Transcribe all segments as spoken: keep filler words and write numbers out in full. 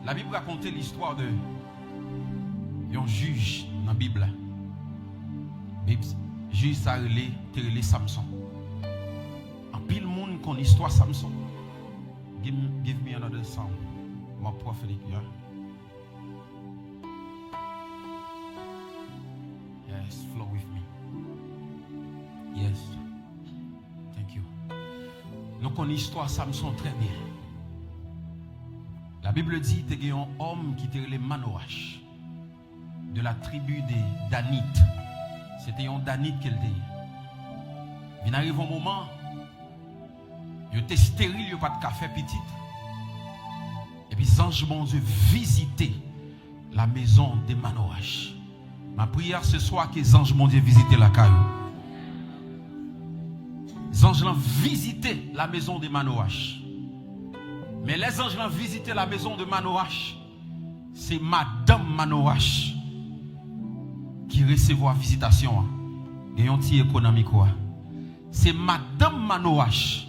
Labib rakonte listwa de yon jij nan Bib la. Bib, jij sa rele, te rele Samson. Anpil moun konn istwa Samson. Give, give me another song. More prophetic, yeah. Yes, flow with me. Yes. Thank you. Nou konn istwa Samson trè byen. La Bible di te gen yon òm ki te rele Manoach, de la tribu de Danit. Se te yon Danit ke l te ye. Vin arive yon moman, yo te steril, yo pa t ka fè pitit. Epi zanj Bondye vizite la maison de Manoach. Ma prière ce soir, ke zanj Bondye vizite lakay ou. Zanj lan vizite la maison de Manoach. Men lè zanj lan vizite la maison de Manoach, se madanm Manoach ki resevwa vizitasyon an. Gen yon ti eko nan mikwo a. Se madanm Manoach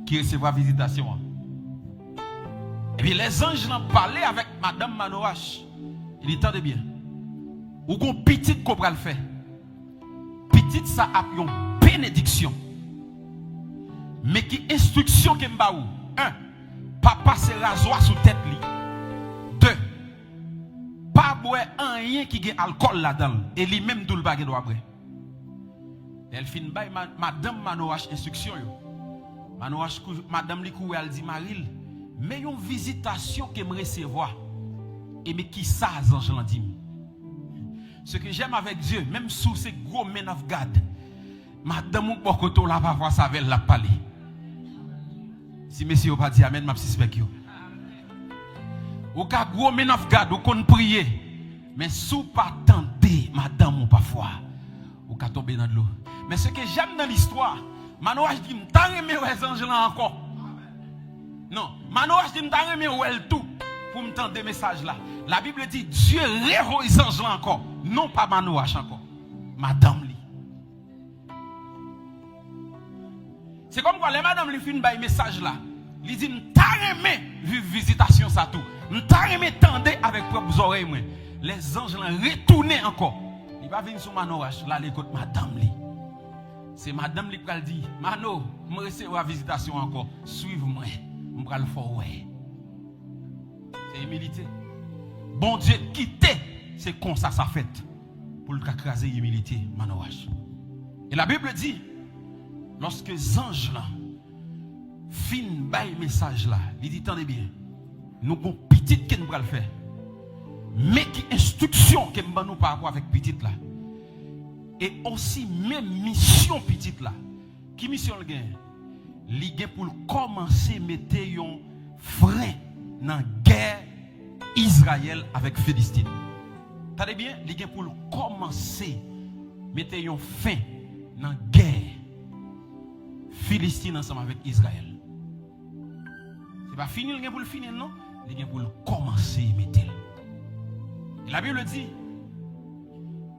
ki resevwa vizitasyon an. Epi lè zanj lan pale avèk madanm Manoach, li di, tande byen, ou gon pitit ke w pral fè. Pitit sa ap yon benediksyon. Men ki enstriksyon ke m ba ou. En, pa pase razwa sou tèt li. De, pa bwè anyen ki gen alkòl ladan l. E li menm tou l pa gen dwa bwè. Lè l fin bay ma-, madanm Manoach enstriksyon yo, Manoach kou-, madanm li kouri al di mari l, men yon vizitasyon ke m resevwa. E men kisa zanj lan di m. Ce que j'aime avec Dieu, menm si w se gwo man of God, madanm ou bò kote w la, pafwa se avè l l ap pale. Si mesye yo pa di amèn, m ap sispèk yo. Ou ka gwo man of God, ou konn priye, men si w pa tande madanm ou pafwa, ou ka tonbe nan dlo. Men ce que j'aime dans l'histoire, Manoach di, m ta renmen wè zanj lan ankò. Non, Manoach di, m ta renmen wè l tou pou m tande mesaj la. La Bible di, Dye revoye zanj lan ankò. Non pa Manoach ankò. Madanm li. Se kòmkwa lè madanm li fin bay mesaj la, li di, m ta renmen viv vizitasyon sa tou. M ta renmen tande avèk pwòp zòrèy mwen. Lè zanj lan retounen ankò, li pa vin sou Manoach, l ale kot madanm li. Se madanm li k pral di, Mano, m resevwa vizitasyon ankò. Swiv mwen. M pral fè w wè. Se imilite. Bondye kite se konsa sa fèt pou l ka kraze imilite Manoach. E la Bible di, lòske zanj lan fin bay mesaj la, li di, tande byen, nou gon pitit ke n pral fè. Men ki enstriksyon ke m ban nou pa rapò avèk pitit la. E osi men misyon pitit la. Ki misyon l gen? Li gen pou l kòmanse mete yon fren nan gè Izrayèl avèk Filistin. Tande byen, li gen pou l kòmanse mete yon fen nan gè Filistin ansanm avèk Izrayèl. Se pa fini l gen pou l fini l non, li gen pou l kòmanse mete l. E la Bible di,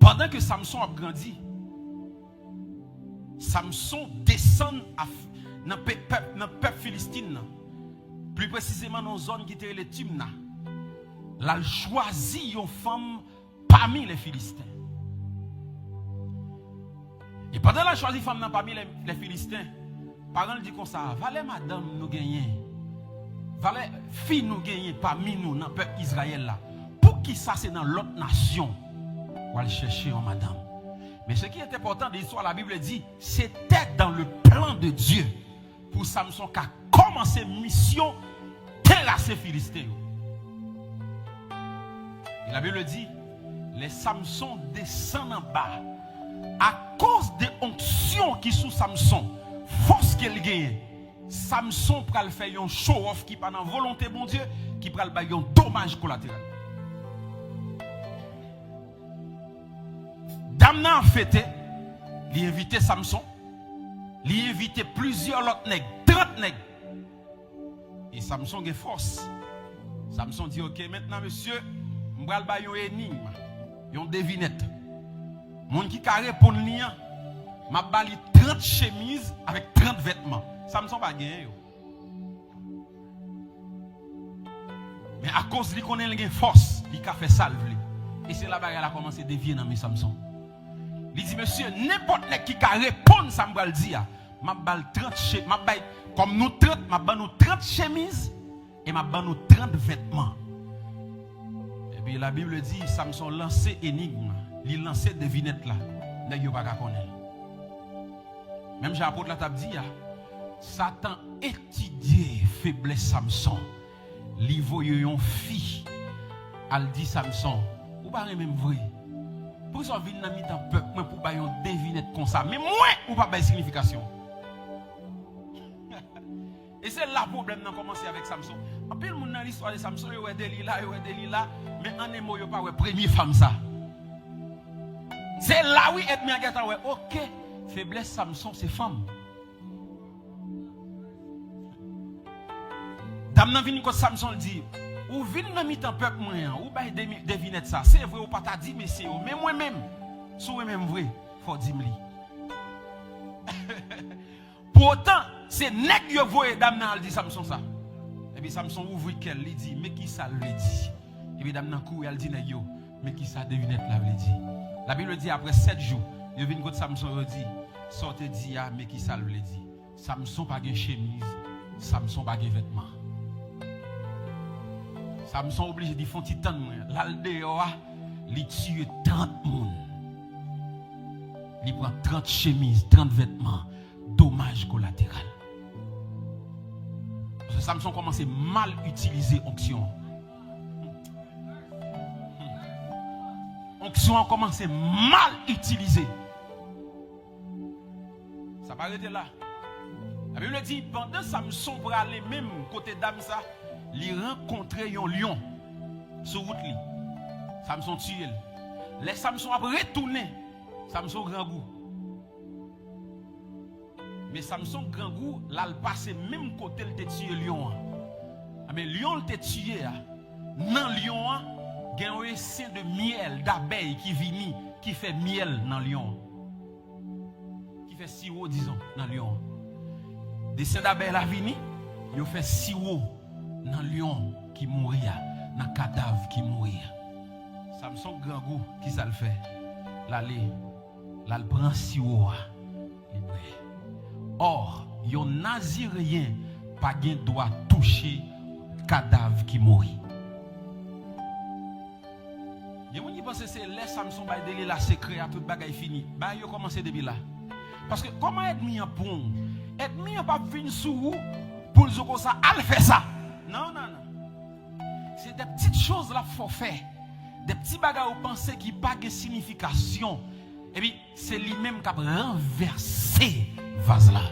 pandan ke Samson ap grandi, Samson desann a, nan pe-, pèp, nan pèp Filistin nan, pli presizeman nan yon zòn ki te rele Timna. L al chwazi yon fanm pami lè Filisten. E pandan l al chwazi fanm nan pami lè, lè Filisten, paran l di konsa, valè madanm nou genyen, valè fi nou genyen pami nou nan pèp Izrayèl la, poukisa se nan lòt nasyon w al chèche yon madanm? Men ce qui est important de l'histoire, la Bible dit, c'était dans le plan de Dieu pou Samson ka kòmanse misyon terase Filisten yo. E la Bible di, lè Samson desann anba, akoz de onksyon ki sou Samson, fòs ke l genyen, Samson pral fè yon show off ki pa nan volonte Bondye, ki pral bay yon domaj kolateral. Dam nan ap fete, li envite Samson, li envite plizyè lòt nèg, trant nèg. E Samson gen fòs. Samson di, oke, mentnan, mesye, m pral bay yon enim, yon devinèt. Moun ki ka reponn li an, m ap ba li trant chemiz avèk trant vètman. Samson pa genyen yo. Men akoz li konnen l gen fòs, li ka fè sa l vle. E se la bagay la kòmanse devye nan men Samson. Li di, "Mesye, nenpòt nèg ki ka reponn sa m pral di a, m ap ba l trant che-, m ap bay, kòm nou trant, m ap ban nou trant chemiz e m ap ban nou trant vètman." Epi Labib di, Samson lanse enigm, li lanse devinèt la. Nèg yo pa ka konnen l. Menm jan apot la t ap di a, Satan etidye feblès Samson. Li voye yon fi al di Samson, "Ou pa renmen m vre? Poukisa w vin nan mitan pèp mwen pou w bay yon devinèt konsa? Men mwen, ou pa bay signifikasyon." E se la pwoblèm nan kòmanse avèk Samson. Anpil moun nan listwa de Samson, yo wè Delila, yo wè Delila, men an en mo, yo pa wè premye fanm sa. Se la wi ènmi an gentan wè, oke, feblès Samson se fanm. Dam nan vin kot Samson, l di, "Ou vin nan mitan pèp mwen an, ou bay demi-, devinèt sa. Se vre ou pa ta di mesye yo, men mwen menm, si w renmen m vre, fò w di m li." Poutan, se nèg yo voye dam nan al di Samson sa. Epi Samson ouvri kè l, li di, "Men ki sa l vle di." Epi dam nan kouri al di nèg yo, "Men ki sa devinèt la vle di." Labib di, apre sèt jou, yo vin kot Samson, yo di, "Sa w te di a, men ki sa l vle di." Samson pa gen chemiz, Samson pa gen vètman. Samson oblije di, "Fon ti tann mwen." L al deyò a, li tiye trant moun. Li pran trant chemiz, trant vètman, domaj kolateral. Paske Samson kòmanse mal itilize onksyon. Onksyon an kòmanse mal itilize. Sa pa rete la. Labib di, pandan Samson prale menm kote dam sa, li rankontre yon lyon sou wout li. Samson tiye l. Lè Samson ap retounen, Samson grangou. Men Samson grangou, l al pase menm kote l te tiye lyon an. Anben, lyon l te tiye a, nan lyon an, gen yon esen de myèl, dabèy ki vini, ki fè myèl nan lyon an. Ki fè siwo, dizon, nan lyon an. Esen dabèy la vini, yo fè siwo nan lyon ki mouri a, nan kadav ki mouri a. Samson grangou, ki sa l fè? L ale, l al pran siwo a, li bwè. Ò, yon Nazireyen pa gen dwa touche kadav ki mouri. Gen moun ki panse se lè Samson bay Delila sekrè a, tout bagay fini. Bagay yo kòmanse depi la. Paske kòman ènmi an pran w? Ènmi an p ap vin sou ou pou l di w konsa, "Al fè sa." Non, non, non. Se de ptit choz l ap fè w fè. De pti bagay ou panse ki pa gen siyifikasyon. Epi, se li menm k ap ranvèse vaz la.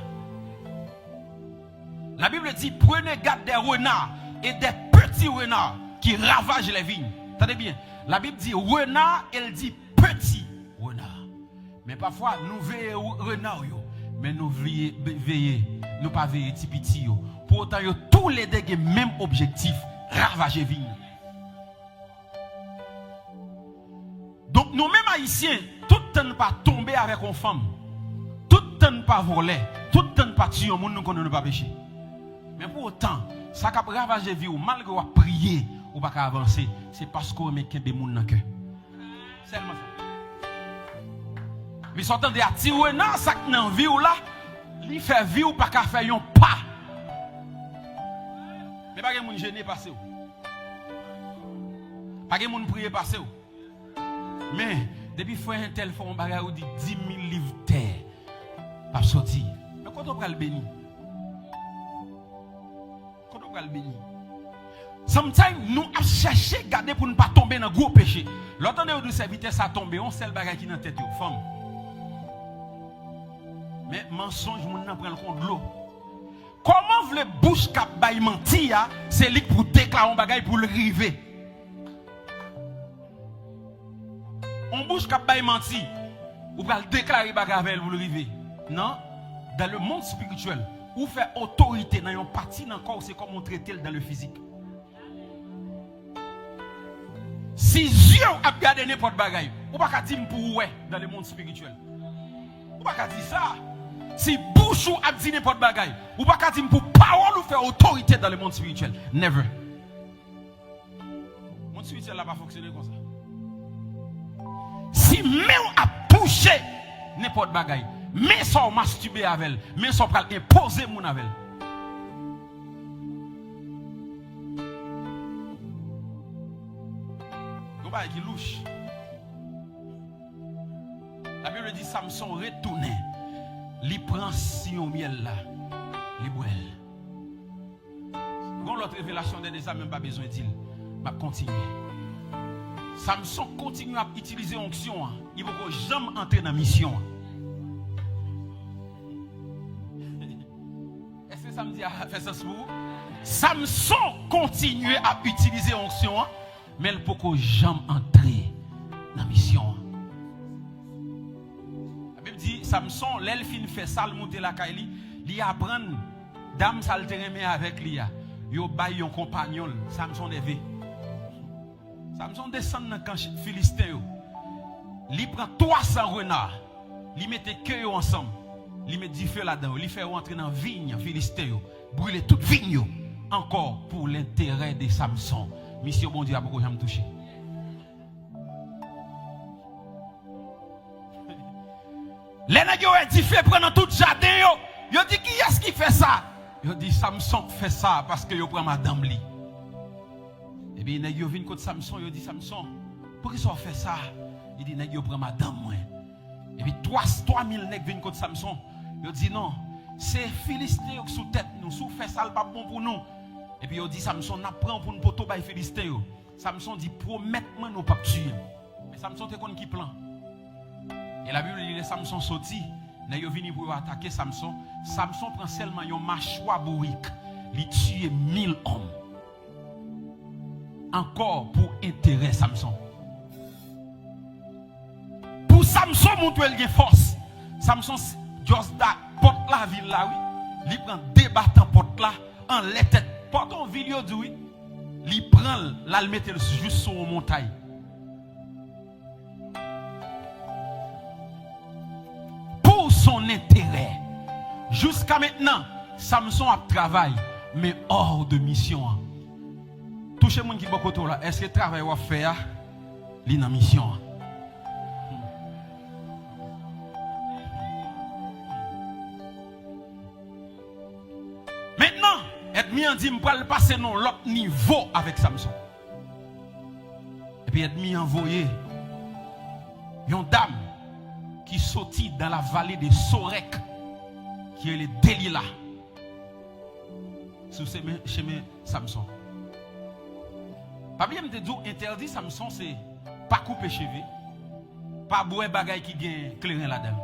Labib di, prenez garde des renards et des petits renards qui ravagent les vignes. Tande byen, Labib di renard e l di petit renard. Men pafwa, nou veye rena yo, men nou veye, veye, nou pa veye ti piti yo. Poutan, yo toulede gen menm objektif, ravaje vin nan. Donk, nou menm Ayisyen, tout tan n pa tonbe avèk yon fanm, tout tan n pa vòlè, tout tan n pa tiye yon moun, nou konnen nou pa peche. Men pou otan, sa k ap ravaje vi w, malgre w ap priye, ou pa ka avanse, se paske w renmen kenbe moun nan kè. Sèlman sa. Men sa w tande a, ti rena sa k nan vi w la, li fè vi w pa ka fè yon pa. Men pa gen moun jene pase w. Pa gen moun priye pase w. Men, depi frè entèl fè yon bagay, ou di dis mil liv tè p ap soti. Men kote w pral beni? Kote w pral beni? Sometimes, nou ap chèche gade pou n pa tonbe nan gwo peche. Lè w tande yo di sèvitè sa tonbe, yon sèl bagay ki nan tèt yo, fanm. Men mansonj, moun nan pran l kon dlo. Kòman w vle bouch k ap bay manti a, se li k pou deklare yon bagay pou l rive? Yon bouch k ap bay manti, ou pral deklare bagay avè l pou l rive. Non. Dans le monde spirituel, ou fè otorite nan yon pati nan kò w, se kòm ou trete l dans le physique. Si zye w ap gade nenpòt bagay, ou pa ka di m pou ou wè dans le monde spirituel. Ou pa ka di sa. Si bouch ou ap di nenpòt bagay, ou pa ka di m pou pawòl ou fè otorite dans le monde spirituel. Never. pa fonksyone konsa. Si men w ap touche nenpòt bagay, men sa w mastibe avè l, men sa w pral enpoze moun avè l. Yon bagay ki louch. Labib di Samson retounen, li pran siyon myèl la, li bwè l. Gon lòt revelasyon dèyè sa, men m pa bezwen di l. M ap kontinye. Samson kontinye ap itilize onksyon an. Li poko janm antre nan misyon an. Èske sa m di a fè sans pou ou? Samson kontinye ap itilize onksyon an, men l poko janm antre nan misyon an. Labib di, Samson, lè l fin fè sa, l moute lakay li, li aprann dam sa l te renmen avèk li a, yo bay yon konpanyon l. Samson leve. Samson desann nan kan Filisten yo. Li pran twa san rena. Li mete ke yo ansanm. Li met dife ladan yo. Li fè yo antre nan viy Filisten yo. Brile tout viy yo. Ankò pou lenterè de Samson. Misyon Bondye a poko janm touche. Lè nèg yo wè dife pran nan tout jaden yo, yo di, "Kiyès ki fè sa?" Yo di, "Samson k fè sa paske yo pran madanm li." Epi nèg yo vin kot Samson, yo di, "Samson, poukisa w fè sa?" Li di, "Nèg yo pran madanm mwen." Epi twa, twa mil nèg vin kot Samson. Yo di, "Non, se Filisten yo k sou tèt nou. Si w fè sa, l p ap bon pou nou." Epi yo di Samson, "N ap pran w pou n poto bay Filisten yo." Samson di, "Pwomèt mwen nou p ap tiye m." Men Samson te konn ki plan. E Labib di, lè Samson soti, nèg yo vini pou yo atake Samson. Samson pran sèlman yon machwa bourik. Li tiye mil òm. Ankò pou enterè Samson. Pou Samson montre l gen fòs. Samson s-, just da pòt la vil la, wi. Li pran de batan pòt la, anlè tèt. Pòt yon vil yo di, wi. Li pran l, l al mete l jis sou yon montay. Pou son enterè. Jiska mentnan, Samson ap travay, men hors de misyon an. Touche moun ki bò kote w la, èske travay w ap fè a, li nan misyon an? Mentnan, ènmi an di, "M pral pase nan lòt nivo avèk Samson." Epi ènmi an voye yon dam ki soti dans la vallée de Sorek, ki rele Delila, sou chemen, chemen Samson. Pa bliye m te di w entèdi Samson se pa koupe cheve, pa bwè bagay ki gen kleren ladan l.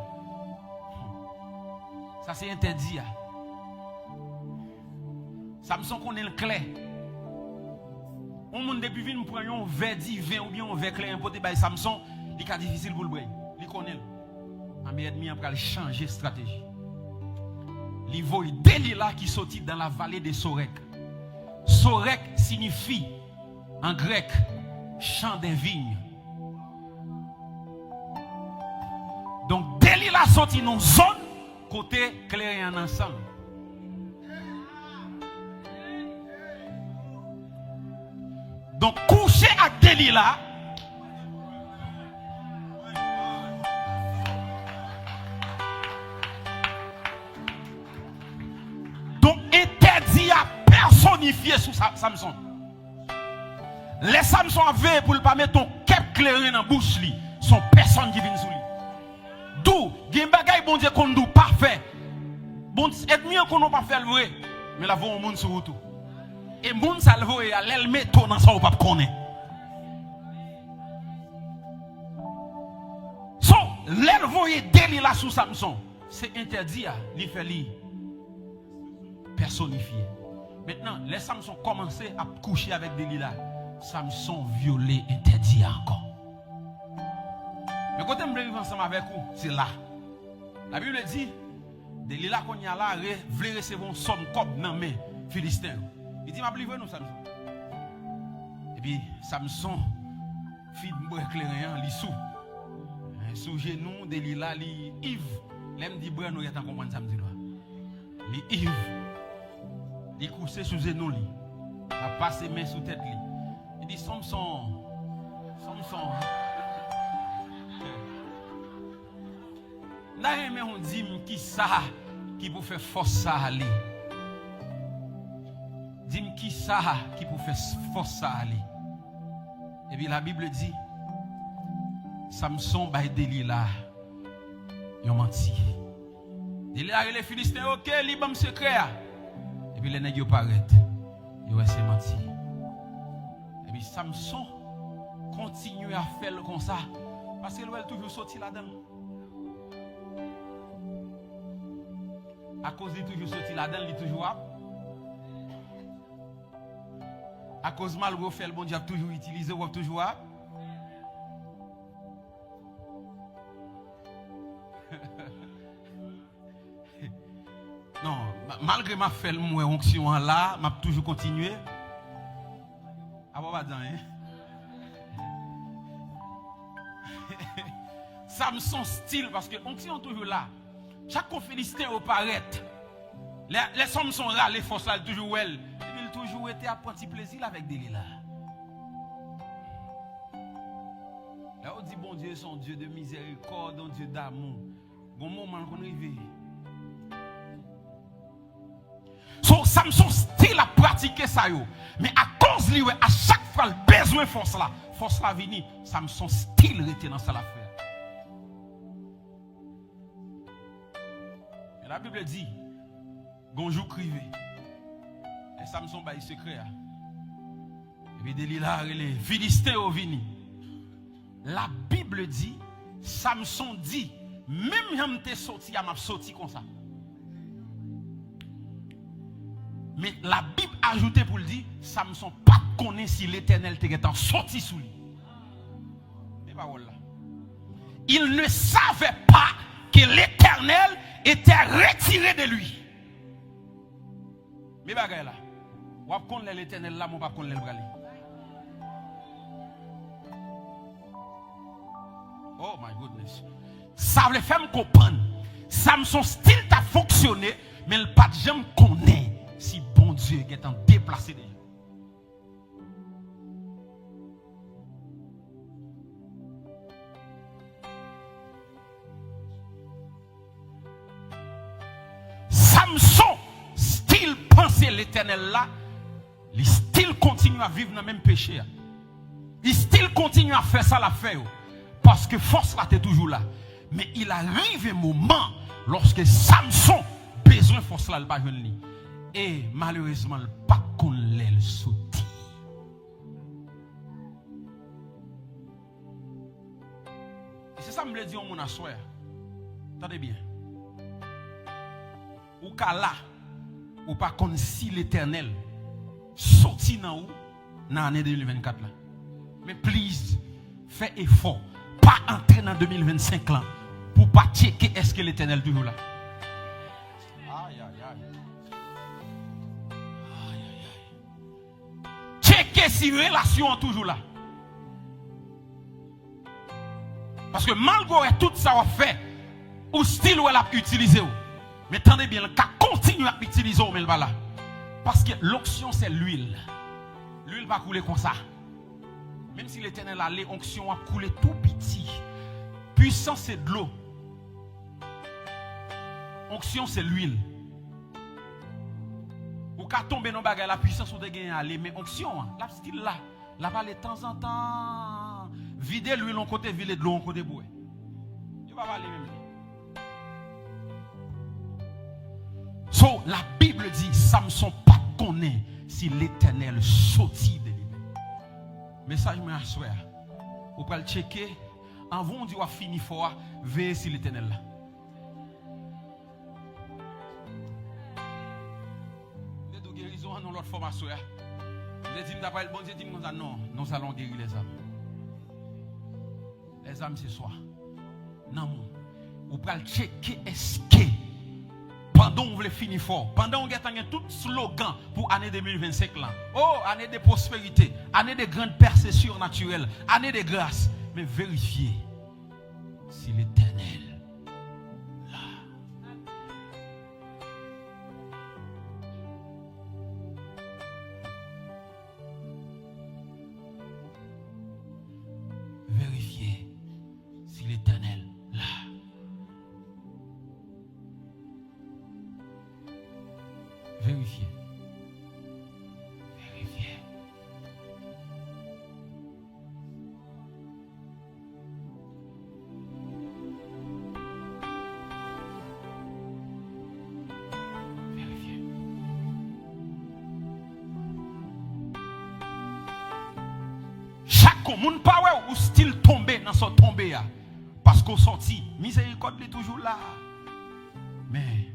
Sa se entèdi a. Samson konnen l klè. Yon moun depi vin pran yon vè diven oubyen yon vè kleren pote bay Samson, li ka difisil pou l bwè. Li konnen l. Anben ènmi an pral chanje estrateji. Li voye Delila ki soti dans la vallée de Sorek. Sorek siyifi, an grèk, champ des vignes. Donk, Delila soti nan zòn kote kleren an nan san l. Donk, kouche ak Delila. Donk, entèdi a pèsonifye sou Sa-, Samson. Lè Samson ap veye pou l pa met yon kèp kleren nan bouch li, se yon pèsòn ki vin sou li. Di w, gen bagay Bondye konn di w pa fè. Bon, ènmi an konnen w p ap fè l vre, men l ap voye yon moun sou wout ou. E moun sa l voye a, lè l mete w nan sa w p ap konnen. So, lè l voye Delila sou Samson, se entèdi a, li fè li pèsonifye. Mentnan, lè Samson kòmanse ap kouche avèk Delila, Samson vyole entèdi a ankò. Men kote m vle rive ansanm avèk ou, se la. Labib di, Delila kounye a la re-, vle resevwa yon sòm kòb nan men Filisten yo. Li di, "M ap livre nou, Samson." Epi Samson fin bwè kleren an, li sou. Sou jenou, Delila, li iv. Lè m di bwè, nou gentan konprann sa m di nou a. Li iv. Li kouse sou jenou li. L ap pase men sou tèt li. Li di, "Samson, Samson. M ta renmen ou di m kisa ki pou fè fòs sa ale. Di m kisa ki pou fè s- fòs sa ale. Epi Labib di, Samson bay Delila yon manti. Delila rele Filisten yo, oke, li ban m sekrè a. Epi lè nèg yo parèt, yo wè se manti. Epi Samson kontinye ap fè l konsa, paske l wè l toujou soti ladan l. Akoz li toujou soti ladan l, li toujou ap. Akoz malgre w fè l, Bondye ap toujou itilize w, w ap toujou ap. Non, ma- malgre m ap fè l, m wè onksyon an la, m ap toujou kontinye. Apa w pa di anyen. Samson still, paske onksyon an toujou la. Chak kou Filisten yo parèt, lè, lè Samson rale fòs la, l toujou wè l. Epi l toujou rete ap pran ti plezi l avèk Delila. Lè yo di Bondye se yon Dye de mizèrikòd, yon Dye damou, gon moman l konn rive. So, Samson still ap pratike sa yo. Men akoz li wè a chak fwa l bezwen fòs la, fòs la vini, Samson still rete nan sa l ap fè a. Men Labib di, gon jou k rive, lè Samson bay sekrè a, epi Delila rele, Filisten yo vini. Labib di, Samson di, menm jan m te soti a, m ap soti konsa. Men Labib ajoute pou l di, Samson pa t konnen si Letènèl te gentan soti sou li. Men pawòl la. Il ne savait pas que l'Éternel était retiré de lui. Men bagay la. W ap konn lè Letènèl la, men w p ap konn lè l prale. Oh my goodness. Sa vle fè m konprann. Samson still t ap fonksyone, men l pa t janm konnen si Bondye gentan deplase deja. Samson still panse Letènèl la, li still kontinye ap viv nan menm peche a. Li still kontinye ap fè sa l ap fè yo. Paske fòs la te toujou la. Men il arrive un moment, lòske Samson bezwen fòs la, l pa jwenn li. E malerezman, l pa t konn lè l soti. E se sa m vle di yon moun aswè a. Tande byen. Ou ka la, ou pa konn si Letènèl soti nan ou nan ane de mil vennkat la. Men please, fè efò, pa antre nan de mil vennsenk lan pou pa tcheke èske Letènèl toujou la. Ay, ay, ay. Ay, ay, ay. Tcheke si relasyon an toujou la. Paske malgre w wè tout sa w ap fè, ou still wè l ap itilize w. Men tande byen, l ka kontinye ap itilize w, men l pa la. Paske l'onction, c'est l'huile. Lwil pa koule konsa. Menm si Letènèl ale, onksyon ap koule tou piti. Pwisans se dlo. Onksyon se lwil. Ou ka tonbe nan bagay la, pwisans ou te genyen ale, men onksyon an, l ap still la. L ap ale tanzantan, vide lwil yon kote, vide dlo yon kote pou wè. Yo pa pale menm jan. So, Labib di, Samson pa t konnen si Letènèl soti de li menm. Mesaj mwen aswè a, ou pral tcheke, anvan w di w ap fini fò a, veye si Letènèl la. M te di w gerizon an nan lòt fòm aswè a. M te di m ta pral, Bondye di m konsa, non, nous allons guérir les âmes. Les âmes ce soir. Nan moun. Ou pral tcheke èske pandan w vle fini fò, pandan w gentan gen tout slogan pou ane de mil vennsenk lan. Oh, année de prospérité, année de grande percée surnaturelle, année de grâce. Men verifye si Letènèl la. Letènèl la. Verifye. Verifye. Verifye. Chak kou moun pa wè w, ou still tonbe nan sa w tonbe a. Paske w sòti, mizerikòd li toujou la. Men,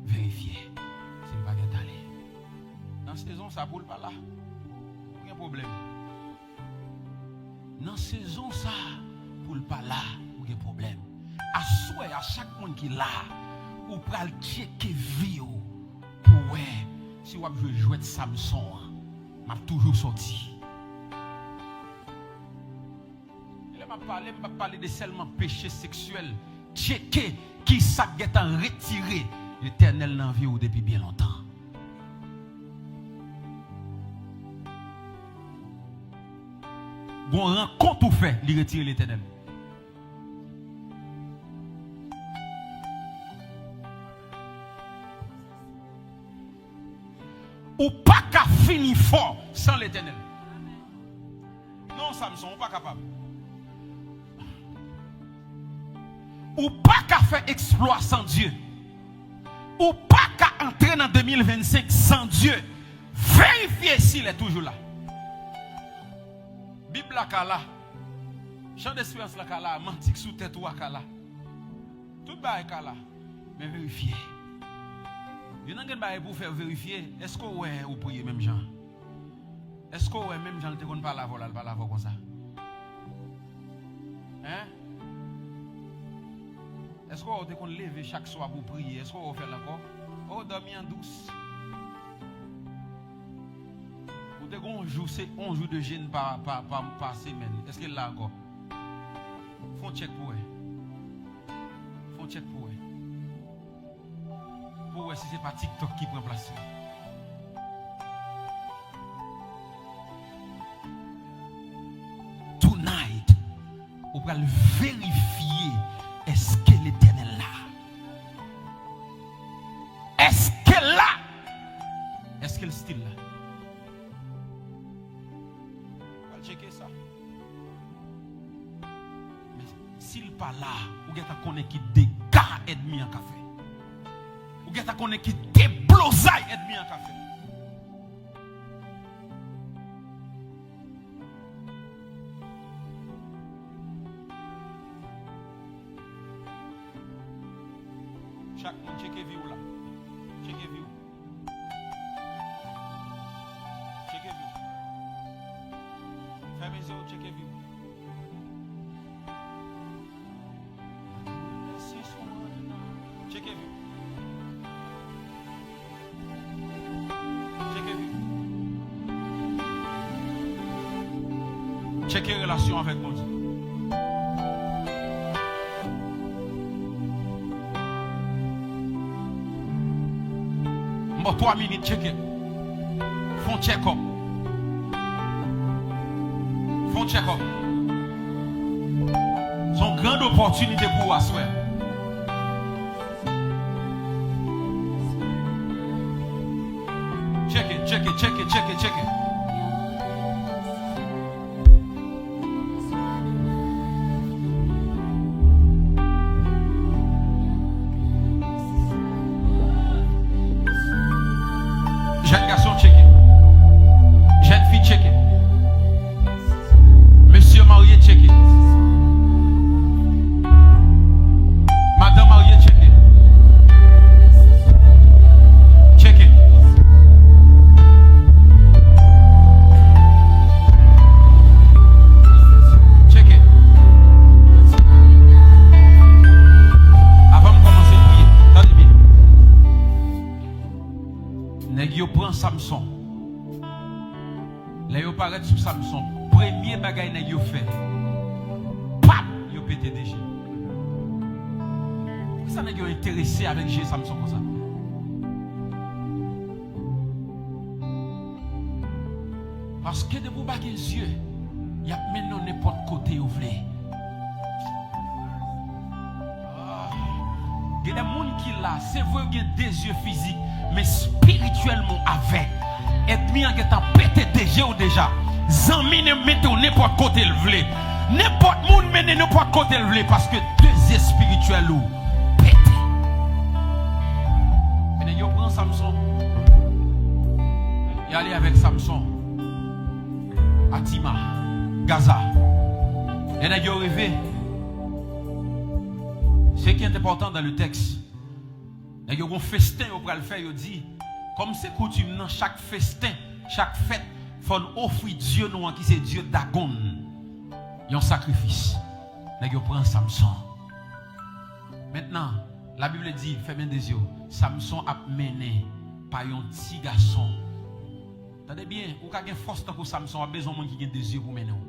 verifye si l pa gentan ale. Nan sezon sa, pou l pa la, ou gen pwoblèm. Nan sezon sa, pou l pa la, ou gen pwoblèm. Aswè a, chak moun ki la, ou pral tcheke vi w pou wè si w ap jwe jwèt Samson an. M ap toujou sòti. E lè m ap pale, m p ap pale de sèlman peche seksyèl. Tcheke kisa k gentan retire Letènèl nan vi w depi byen lontan. Gon rankont ou fè, li retire Letènèl. Ou pa ka fini fò san Letènèl. Non, Samson, ou pa kapab. Ou pa ka fè eksplwa san Dye. Ou pa ka antre nan de mil vennsenk san Dye. Verifye si l toujou la. Bib la ka la. Chan desperans la ka la. Manti k sou tèt ou a ka la. Tout bagay ka la. Men verifye. Youn nan grenn bagay pou w fè verifye, èske w wè ou priye menm jan? Èske w wè menm jan l te konn pale avè w la, l pale avè w konsa? Hein? Èske w wè w te konn leve chak swa pou w priye? Èske w wè w fè l ankò? O, dòmi an dous. Ou te gen yon jou, se yon jou de jèn pa, pa, pa, pa semèn. Èske l la ankò? Fè yon tchèk pou wè. Fè yon tchèk pou wè. Pou wè si se pa TikTok ki pran plas li. Tonight, ou pral verifye èske Letènèl la. Èske l la? Èske l still la? Al tcheke sa. Men si l pa la, ou gentan konnen ki dega ènmi an ka fè. Ou gentan konnen ki deblozay ènmi an ka fè. Chak moun tcheke vi w la. Tcheke vi w. Tcheke vi w. Fèmen zye w, tcheke vi w. Tcheke vi w. Tcheke vi w. Tcheke relasyon avèk Bondye. M ba w twa minit, tcheke. Fè yon check up. Fè yon check up. Se yon grand opòtinite pou ou aswè. Tcheke, tcheke, tcheke, tcheke, tcheke. Jèn gason, tcheke. Jèn fi, tcheke. Mesye marye, tcheke. Madan marye, tcheke. Tcheke. Tcheke. Avan m kòmanse priye, tande byen. Nèg yo pran Samson. Lè yo parèt sou Samson, premye bagay nèg yo fè, pap, yo pete de je. Poukisa nèg yo enterese avèk je Samson konsa? Paske depi w pa gen zye, y ap mennen w nenpòt kote yo vle. Gen de moun ki la, se vre yo gen de zye fizik, men espirityèlman w avèg. Ènmi an gentan pete de je w deja. Zanmi an mete w nenpòt kote l vle. Nenpòt moun mennen nenpòt kote l vle, paske de zye espirityèl ou pete. Men nèg yo pran Samson. Y ale avèk Samson. Atima, Gaza. Lè nèg yo rive, ce qui est important dans le texte, nèg yo gon festen yo pral fè, yo di, kòm se koutim nan, chak festen, chak fèt, fò n ofri dye nou an, ki se dye Dagon, yon sakrifis. Nèg yo pran Samson. Mentnan, Labib di, fèmen de zye w, Samson ap mennen pa yon ti gason. Tande byen, ou ka gen fòs tankou Samson, w ap bezwen moun ki gen de zye pou mennen w.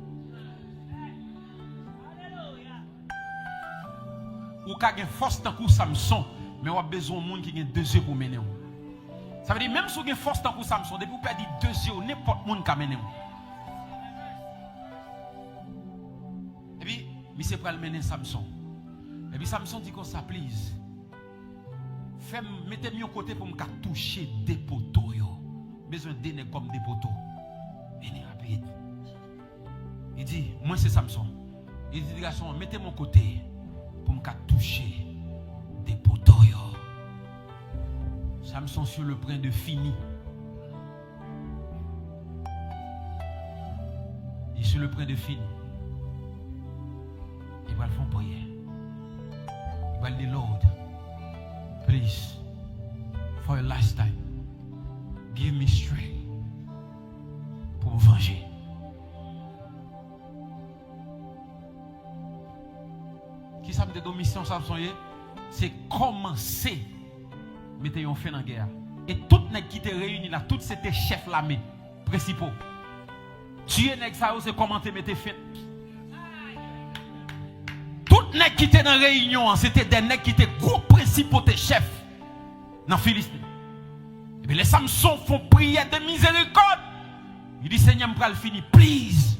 Ou ka gen fòs tankou Samson, men w ap bezwen moun ki gen de zye pou mennen w. Sa vle di, menm si w gen fòs tankou Samson, depi w pèdi de zye w, nenpòt moun ka mennen w. Epi, misye pral mennen Samson. Epi Samson di konsa, please, fè m, mete m yon kote pou m ka touche de poto yo. M bezwen de nèg kòm de poto. Vini rapid. Li di, mwen se Samson. Li di gason an, mete m yon kote pou m ka touche de poto yo. Samson sur le point de fini. Li sur le point de fini. Li pral fè yon priyè. Li pral di, Lord, please, for a last time, give me strength pou m vanje. Kisa m te di w misyon Samson ye? Se kòmanse mete yon fen nan gè a. E tout nèg ki te reyini la, tout se te chèf lame, prensipo. Tiye nèg sa yo, se kòman te mete fen. Tout nèg ki te nan reyinyon an, se te de nèg ki te gwo prensipo, te chèf nan Filisten. Epi lè Samson fè yon priyè de mizerikòd, li di, Senyè, m pral fini, please,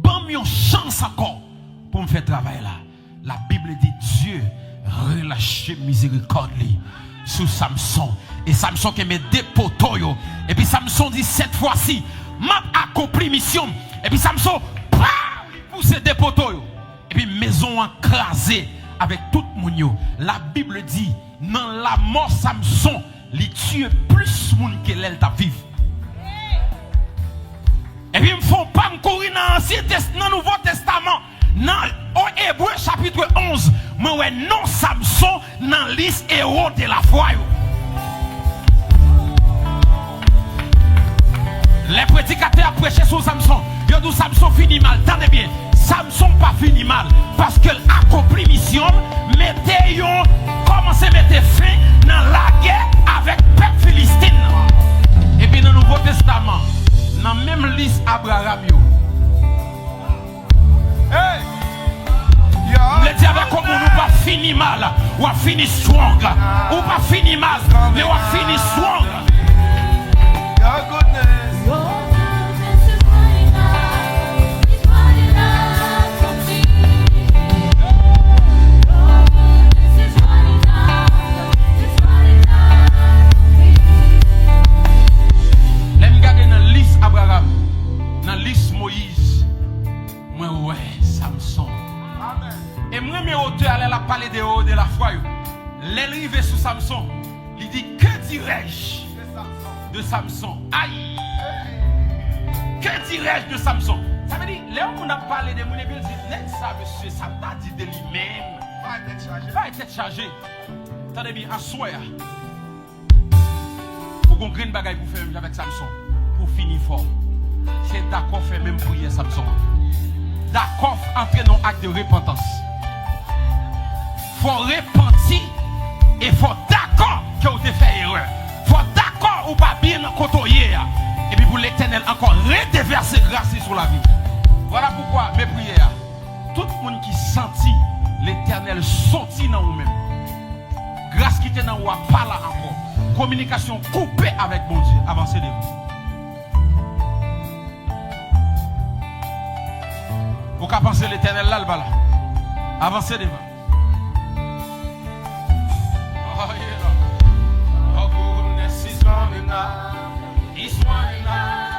ban m yon chans ankò pou m fè travay la. Labib di, Dye relache mizerikòd li sou Samson. E Samson kenbe de poto yo. Epi Samson di, cette fois-ci, m ap akonpli misyon m. Epi Samson, pa, li pouse de poto yo. Epi mezon an kraze avèk tout moun yo. Labib di, nan lanmò Samson, li tiye plis moun ke lè l t ap viv. Epi m fè yon pa, m kouri nan Ansyen Tes-, nan Nouvo Testaman, nan o Ebre chapit onz, mwen wè non Samson nan lis ewo de lafwa yo. Lè predikatè ap preche sou Samson, yo di w Samson fini mal. Tande byen, Samson pa fini mal, paske l akonpli misyon l, mete yon, kòmanse mete fen nan lagè avèk pèp Filistin nan. Epi nan Nouvo Testaman, nan menm lis Abraram yo, Hey! Yo! M vle di avèk yon moun, ou pa fini mal, w ap fini strong. Ou pa fini mal, men w ap fini strong. Your goodness. Your goodness is running out, it's running out for me. Your goodness is running out, it's running out for me. Lè m gade nan lis Abraram, nan lis Moyiz, mwen wè Samson. E m renmen otè a lè l ap pale de, de lafwa yo. Lè l rive sou Samson, li di, que dirais-je de Samson? Ay! Que dirais-je de Samson? Sa vle di, lè yon moun ap pale de moun epi l di, nèg sa, mesye, sa m ta di de li menm. Bay tèt chaje. Bay tèt chaje. Tande byen, aswè a, ou gon grenn bagay pou fè menm jan avèk Samson, pou fini fò. Se dakò fè menm priyè Samson an. Dakò antre nan ak de repantans. Fò repanti e fò dakò ke w te fè erè. Fò dakò ou pa byen nan kote w ye a. Epi pou Letènèl ankò redevèse gras li sou lavi w. Vwala poukwa, men priyè a. Tout moun ki santi Letènèl soti nan ou menm, gras ki te nan ou a pa la ankò. Kominikasyon koupe avèk Bondye. Avanse devan. Ou ka panse Letènèl la, l pa la. Avanse devan. This one love.